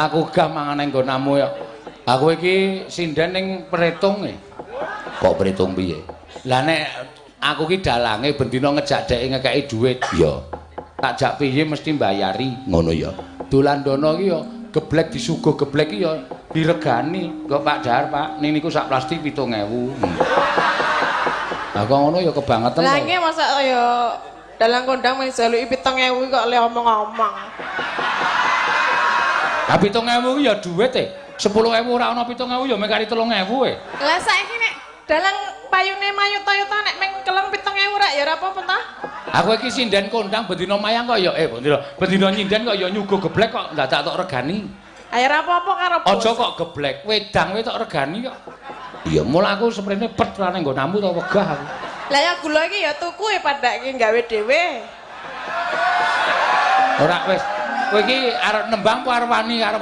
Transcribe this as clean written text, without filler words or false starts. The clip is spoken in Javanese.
Aku gah mangan nang nggonamu ya. Aku iki sinden ning Pretung e. Kok Pretung piye? Lah nek aku ki dalange bendina ngejak dheke ngekeki dhuwit. Iya. Tak jak piye mesti mbayari. Ngono ya. Dolandono ki ya geblek disuguh geblek ki ya diregani. Engko Pak Dahar, Pak, ning niku sak plastik 7.000. Lah kok ngono ya kebangetan. Lah nggih masa ya dalang kondang mung jaluki 7.000 kok le omong-omong. Lah 7.000 ki ya dhuwit e. 10.000 ora ana 7.000 ya mek kari 3.000 e. Lah saiki nek dalang payune mayuta-yuta nek meng keleng 7.000 rak ya ora apa-apa ta? Aku iki sinden kondang bendina mayang kok ya bendina nyinden kok ya nyuguh geblek kok ndadak tok regani. Ayo ora apa-apa karo bos. Aja kok geblek, wedang wae tok regani kok. Iya, mula aku seprene pet ra nang nggonamu to wegah aku. Lah ya gula iki ya tuku e padake gawe dhewe. Ora wis. Kowe iki arep nembang apa arep wani karo